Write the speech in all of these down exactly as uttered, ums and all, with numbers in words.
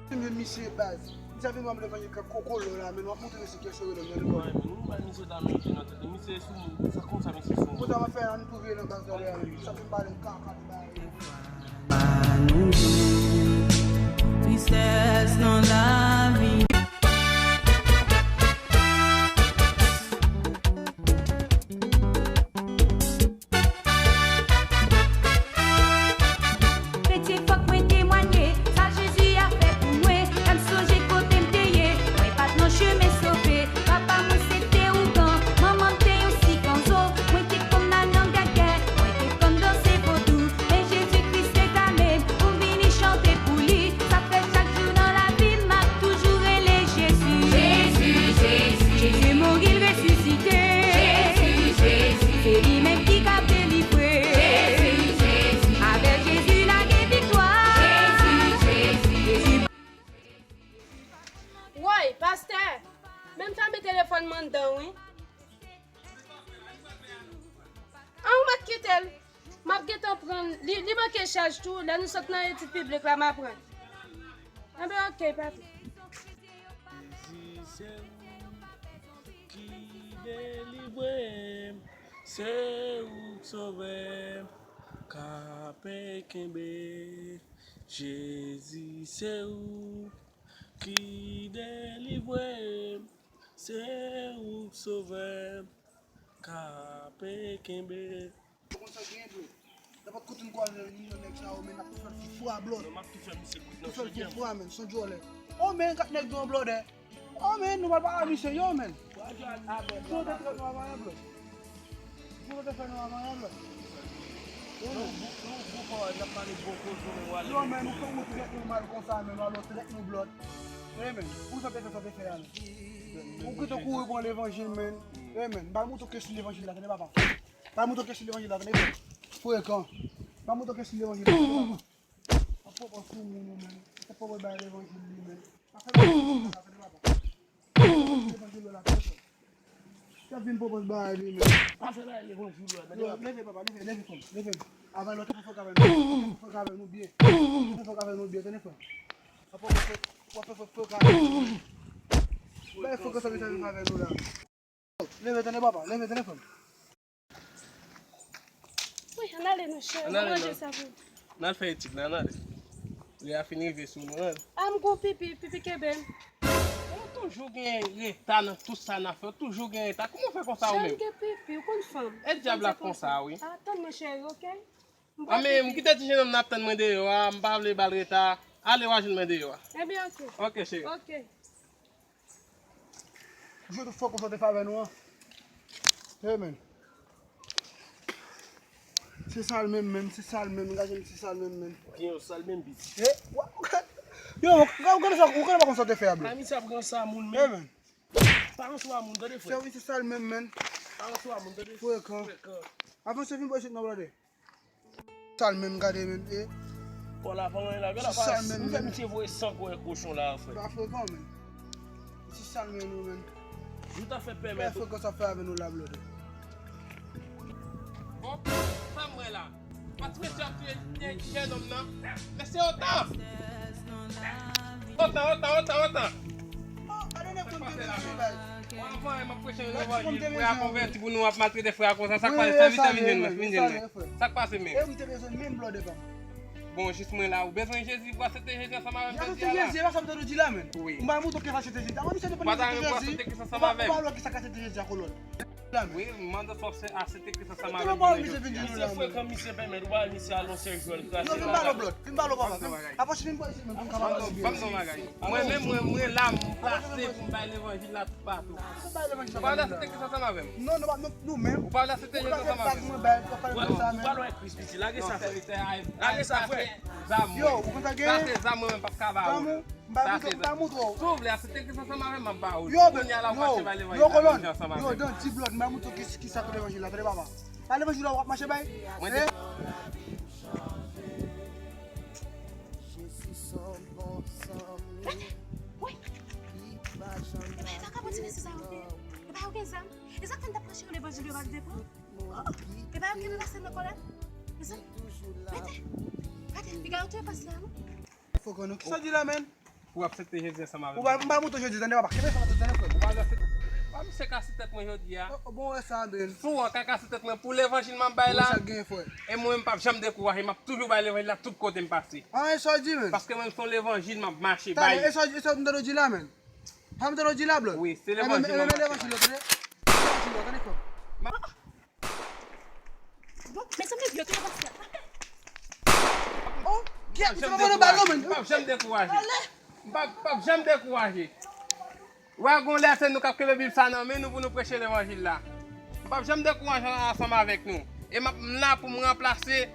Menm misye baz. Misye ap vin ban m levanjil kòk kokolo la, men w ap montre misye kè sere nan men li. Bon, men nou bay misye ta mete nan tèt li. Misye sou moun. Sa konsa misye sou moun. Konsa w ap fè la, nou touve nan baz la, men sa fin pale m kaka de bagay. Tristès nan lavi. Petye, fòk mwen temwanye sa Jezi a fè pou mwen. Lè m sonje kote m te ye, mwen pa t nan chemen sove. Papa mwen se te ougan, manman m te yon sikanzo. Mwen te konn al nan gègè, mwen te konn danse vodou. Men Jezi Kris te kale m pou m vini chante pou li. Sa fè chak jou nan lavi m, m ap toujou rele Jezi. Jezi, Jezi. Jésus est mort, il ressuscité. Jezi, Jezi. Se li menm ki ka delivre. Jezi, Jezi. Avèk Jezi, n a gen viktwa. Jezi, Jezi. Jezi. Woy, pastè, menm fèmen telefòn m anndan, wi. An, ou mèt kite l. M ap gentan pran l. Li, li manke chaj tou. Lè nou sot nan etid piblik la, m a pran l. Enben, oke, papi. Jezi, se ou ki delivre m, se ou k sove m, k ap kenbe. Jezi, se ou ki delivre m, se ou k sove m, k ap kenbe. Ou konn sa genyen, bro? Nenpòt kote n kwaze yon nèg sa yo, men n ap tou fè l fou fwa, bro. Non, m ap tou fè misye kout nan chòdyè. Tou fè l fou fwa, men, son djòlè. Oh, men, kat nèg gen yon blòdè. Oh, men, nou pral pale a misye, yo, men. Bro, te trèt nou avan yè, bro. Bro, te fè nou avan yè, bro. Yo, men, nou fè nou trèt nou mal konsa, men, nou alò trèt nou, bro. Wi, men, pou sa te fè, sa te fè a, men. Ou kite kouri pran levanjil, men. Wi, men, m pral montre w kiyès ki levanjil la, tande, papa. Pa montre w kiyès ki levanjil la, tande, frè. Frekan. Pa montre w kiyès ki levanjil la, tande, papa. Pa pran sou moun, ou, men. Se pa w bay levanjil li, men. Pa fè levanjil la, tande, papa. Levanjil la, tande, frè. Sa vin pwopòz bagay li, men. Pa fè bagay levanjil la, tande, papa. Leve, papa, leve, leve, frè m, leve. Avan lòt fè fòk avè nou. Fòk avè nou byen. Fòk avè nou byen, tande, frè. Pa pran fòk, pa fè fòk, fòk avè nou. Bay fòk sa vin avè nou la. Leve, tande, papa. Leve, tande, frè m. Wi, ann ale, non, cheri. Ann ale, manje non. Sa pou. N al fè etid la, ann ale. Lè a fin rive sou nou, ann ale. A, m gon pipi, pipi kenbe m. Ou toujou gen reta nan tout sa n ap fè. Ou toujou gen reta. Kòman w fè konsa ou menm? Cheri, m gen pipi, ou konn fanm. E dyab la konsa, wi. A, tann mwen, cheri, oke? A, men, m kite ti jennonm nan ap tann mwen deyò a, m pa vle ba l reta. Ale, w a jwenn mwen deyò a. Ebyen, oke. Oke, cheri. Oke. Jwe tout fò konsa te fè avè nou an. Hey, man. Se sa l menm, menm, se sa l menm, gaje m, se sa l menm, menm. Gen yon sa l menm, piti. Eh, wa-, ou gade, yo, ou gade sa, ou gade pa konsa te fè a, bro. Ami sa pran sa moun, men. Hey, man. Pa konsa moun, tande, frè. Sèvi se sa l menm, man. Pa konsa moun, tande. Frekan. Frekan. Avanse vin bò isit non, brother. Sal menm, gade menm, e. Kò la pa anyen la, gade la, pa, m fè misye voye san kò e kochon la, frè. Pa frekan, menm. Misye sal menm, nou, menm. Nou ta fè pèmèt. Fè frekan sa fè avè nou la, blòdè. Bon, sa m wè la. Pati mesye ap touye jennonm nan. Men se otan. Otan, otan, otan, otan. Oh, gade nèg konn kenbe mesye, baz. Bon, avan, m ap preche yon levanjil, frè a konvèti pou nou ap maltrete frè a konsa. Sa k pase? Sèvitè, vin jwenn mwen, vin jwenn mwen. Sa k pase menm? E m te bezwen menm blòdè pa m. Bon, jis mwen la, ou bezwen Jezi, pou aksepte Jezi ansanm avè m jodi a la? Jezi, e pa sa m te di la, menm. Wi. M pa montre w ki sa aksepte Jezi. Avan misye te konn aksepte Jezi. Ou pa wè ki sa k aksepte Jezi a kolòn. Wi, m mande w si w aksepte Kris ansanm avè m jodi a. Misye frekan, misye pèmèt, ou pa wè misye al yon sèl jwèl krasi. Yo, vin ba l blòd, vin ba l papa. Avanse vin bò isit, menm, pou m ka pale byen. Ban m yon bagay. Mwen menm, mwen, mwen la, m plase pou m bay levanjil la toupatou. Ou pa vle aksepte Kris ansanm avè m? Non, non, nou, nou menm. Ou pa vle aksepte Jezi ansanm avè m? Ou pa lwen Kris, piti. Lage sa, frè. Lage sa, frè. Yo, ou konn sa gen? Sa se zam mwen menm p ap ka ba ou. M ba montre w, m ba montre w. Si w vle aksepte Kris ansanm avè m, m ap ba ou. Yo, kounye a la, w mache bay levanjil la, nou mache ansanm avè m. Yo, dan ti blòd, m ba montre w ki, ki sa k levanjil la, tande papa. Pa levanjil la w ap mache bay? Mwen te... Wi. Ebyen, e pa ka pran ti mesye sa yo fè. E pa yo gen zam. E sa k fè n t ap preche yo levanjil yo pa vle pran. Oh, e pa yo ki ranmase nan kòlèt. E sa, mete. Gade, piga yo touye pastè a, non? Fòk an nou. Kisa di la, menm? Ou aksepte Jezi ansanm avèk mwen. Ou pa, m pa montre Jezi, tande, papa. Kenbe sa, tande, frè. Ou pa aksepte. Pa misye kase tèt mwen jodi a. Oh, oh, bon, wè sa, Ben. Sou an ka kase tèt mwen pou levanjil m ap bay la. Sa gen, frè. E mwen, m p ap janm dekouraje, m ap toujou bay levanjil la tout kote m pase. Ah, e sa w di, men? Paske mwen, se yon levanjil m ap mache bay. Talè, e sa, e sa m tande w di la, men? Sa m tande w di la, Blòd? Wi, se levanjil m ap mache bay. Levanjil la, tande. Levanjil la, tande, frè. Bon, mezanmi, yo touye pastè a. Oh, kiyès ki te voye bal non, men? M p ap janm dekouraje. M p ap, p ap janm dekouraje. Wè, gon lè se nou k ap kenbe Bib sa nan men nou pou nou preche levanjil la. M p ap janm dekouraje ansanm avèk nou. E m ap, m la pou m ranplase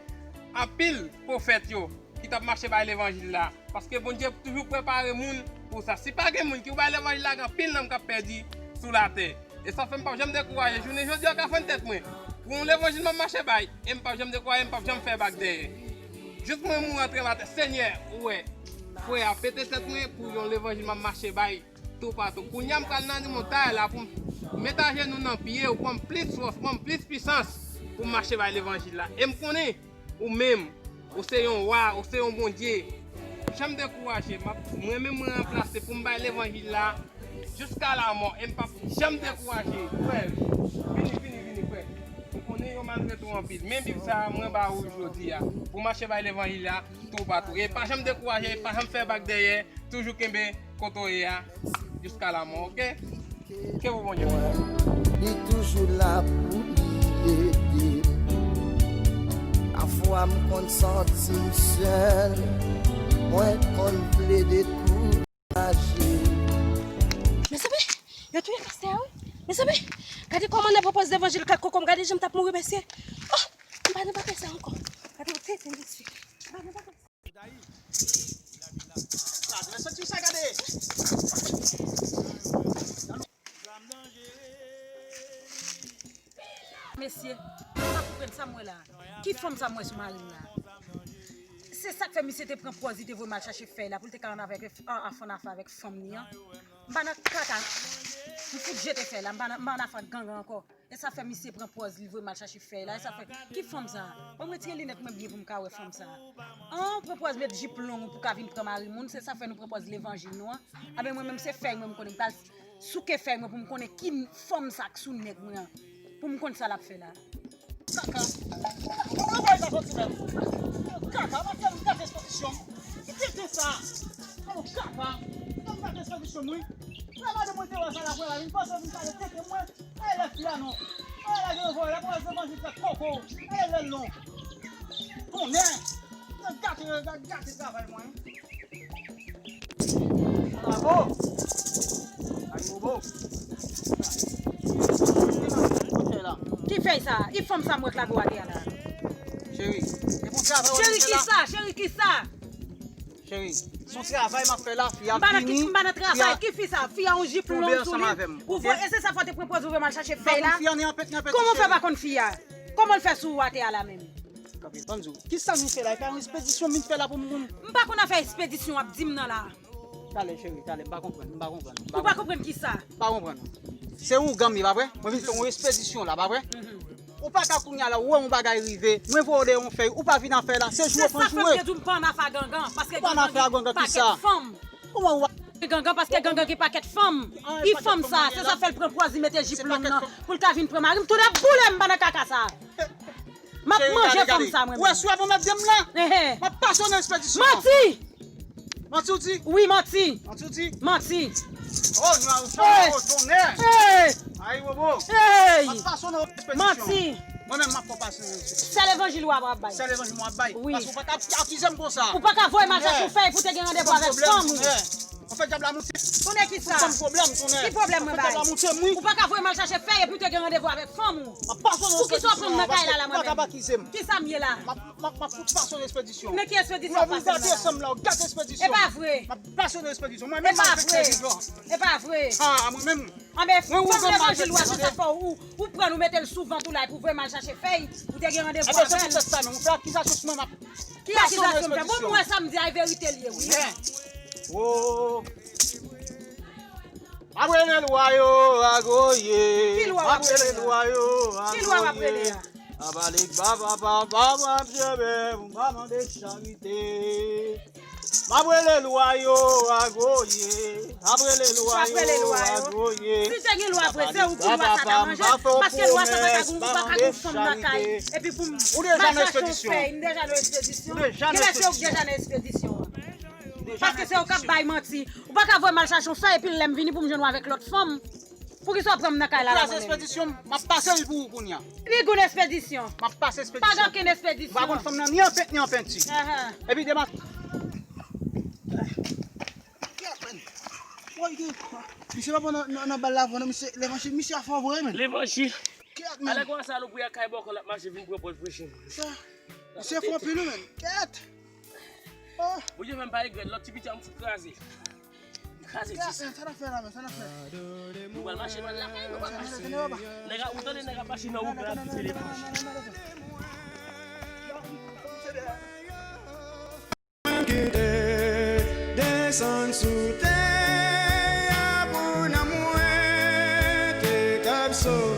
anpil pwofèt yo ki t ap mache bay levanjil la. Paske Bondye toujou prepare moun pou sa. Si pa gen moun ki bay levanjil la, gen anpil nanm k ap pèdi sou latè. E sa fè m p ap janm dekouraje. Jounen jodi a, w ka fann tèt mwen. Pou yon levanjil m ap mache bay, e m p ap janm dekouraje, m p ap janm fè bak dèyè. Jis mwen mouri antre m atè. Senyè, ou wè, frè a pete tèt mwen pou yon levanjil m ap mache bay toupatou. Kounye a, m pral nan montay la pou m met ajenou nan pye w, ban m plis fòs, ban m plis pisans pou m mache bay levanjil la. E m konnen ou menm, ou se yon wa, ou se yon Bondye. Janm dekouraje, m ap, mwen menm mwen ranplase pou m bay levanjil la jiska lamò, e m p ap janm dekouraje. Frè, vini, vini, vini, frè. M konnen yo maltrete w anpil, men Bib sa a mwen ba ou jodi a, pou mache bay levanjil la toupatou. E pa janm dekouraje, pa janm fè bak dèyè, toujou kenbe kote w ye a jiska lamò, oke? Ke pou Bondye w. Li toujou la pou li ede m. Pafwa m konn santi m sèl, mwen konn vle dekouraje. Mezanmi, yo touye pastè a, wi. Mezanmi, gade kòman nan pwopòz levanjil kat koko m, gade jan m t ap mouri, mesye. Oh, m pa nan bagay sa ankò. Gade, yo tete m, mesye. M pa nan bagay sa. Mesye, m pa konprann sa m wè la. Ki fanm sa m wè sou mari m la? Se sa k fè misye te pran pòz li te voye m al chache fèy la pou l te ka ann avèk, an, an, ann afè avèk fanm li an. M pa nan kaka. M fout jete fèy la. M pa nan, m pa nan afè ak gangan ankò. E sa fè misye pran pòz li voye m al chache fèy la. E sa fè, ki fanm sa? Ban m retire linèt mwen byen pou m ka wè fanm sa. An, pran pòz met jip long ou pou ka vin pran mari moun. Se sa fè nou pran pòz levanjil nou an. Anben mwen menm se fèy mwen m konnen. M pral souke fèy mwen pou m konnen ki fanm sa k sou nèg mwen an. Pou m konn sa l ap fè la. Kaka. Kòman bagay sa soti menm? Kaka, pa fè m gate espozisyon. Ki tenten sa? Alò kaka. Fè m gate espozisyon mwen. Lè madanm mwen te wè sa l ap wè la, vin panse vin gade tenten mwen. Ay lè fi a non. Ay lè gen vòlè, lè pwofèt levanjil fè koko. Ay lè l non. Tonnè. Nan gate, nan gate travay mwen. Bravo. Ay bobo. Ki fèy sa? Ki fanm sa m wè k lage w atè a la? Cheri, e pou travay w Cheri, ki sa? Cheri, ki sa? Cheri, se yon travay m ap fè la, fi a vini. M pa nan travay, ki fi sa? Fi a yon jip long sou li. Ou voye, e se sa fè w te pran pòz ou voye m al chache fèy la? Kòman w fè pa konn fi a? Kòman l fè sou ou atè a la menm? Kanpe, ban m di w, kisa nou fè la? E pa yon espedisyon m vin fè la pou moun. M pa konn afè espedisyon w ap di m nan la. Talè, cheri, talè, m pa konprann, m pa konprann. Ou pa konprann kisa? M pa konprann. Se ougan m ye, pa vre? Mwen vin fè yon espedisyon la, pa vre? Ou pa ka kounye a la, ou wè yon bagay rive, mwen voye w dèyè yon fèy, ou pa vin afè la, se jwe w pran jwe. Se sa fè m te di w m pa nan afè a gangan, paske gangan gen pakèt fanm. Kòman ou pa gen gangan, paske gangan gen pakèt fanm. I fanm sa, se sa fè l pran pòz li mete jip long nan pou l ka vin pran mari m. Tounen boule m pa nan kaka sa. M ap manje fanm sa mwen menm. Ou wè sou ap mèt di m la? M ap pase w nan espedisyon an. Manti! Manti w di? Wi, manti. Manti w di? Manti. Oh, nou a ou fè yon tonnè. Hey! Ay, bobo. Hey! M ap pase w nan espedisyon. Manti. Mwen menm, m ap fè w pase nan espedisyon. Sèl levanjil w ap bay. Sèl levanjil mwen ap bay. Wi. Paske ou pa ka akize m konsa. Ou pa ka voye m al chache yon fèy pou te gen randevou avèk fanm ou. Ou fè dyab la moute. Tonnè ki sa? Ou ban m pwoblèm, tonnè. Ki pwoblèm mwen bay? Ou fè dyab la moute, mwen. Ou pa ka voye m al chache fèy epi w te gen randevou avèk fanm ou. M ap pase w nan espedisyon an, paske ou pa ka pa akize m. Kisa m ye la? M ap, m ap, m ap fout pase w nan espedisyon. Men ki espedisyon w pase m nan la? Ou ap gate fanm la, ou gate espedisyon. E pa vre. M ap pase w nan espedisyon. Mwen menm m ap fè kredi blan. E pa vre. Ah, mwen menm. Anben, fanm levanjil ou a, se sa fè ou, ou pran l, ou mete l sou vant ou la, epi w voye m al chache fèy, ou te gen randevou avè l. Anben, se poutèt sa menm, ou fè akizasyon sou mwen, m ap pase w nan espedisyon. Ki akizasyon m fè? Bon, mwen, sa m di a, e verite l ye, wi. Oh. Ap rele lwa yo, agoye. Ki lwa w ap rele a? Ap rele lwa yo, agoye. Ki lwa w ap rele a? Abalik baba baba baba jebe, m pa mande charite. M ap rele lwa yo, agoye. M ap rele lwa yo, agoye. Si te gen lwa vre, se ou ki lwa sa ta manje. Paske lwa sa pa ka gon, ou pa ka gon fanm nan kay. Epi pou m mal chache yon fèy, m deja nan ekspedisyon. Genlè se ou ki deja nan ekspedisyon an. Paske se ou k ap bay manti. Ou pa ka voye m al chache yon fèy, epi lè m vini pou m jwenn ou avèk lòt fanm. Poukisa w pran m nan kay la la mwen menm? Ekspedisyon, m ap pase l pou ou kounye a. Ni goun ekspedisyon. M ap pase ekspedisyon. Pa gen okenn ekspedisyon. Ou pa konn fanm nan ni an pent ni an penti. Epi demen. Kèt, men. Woy, gen. Misye pa pran nan, nan, nan bal la, non, misye, levanjil, misye a fò vre, men. Levanjil. Kèt, men. Alè konsa, lopri a kay bòkò, l ap mache vin pran pòz preche, men. Sa, misye fò anpil, wi, men. Kèt. Oh. Bondye fè m pa regrèt, lòt ti piti a m fout kraze. M kraze dis. Sa n ap fè la, men, sa n ap fè. Nou pral mache, nou pral lakay, nou pral mache. Nèg ap, ou tande nèg ap mache nan wout la, ap kite levanjil. Mwen kite desann sou tè a pou nanm mwen te kab sove.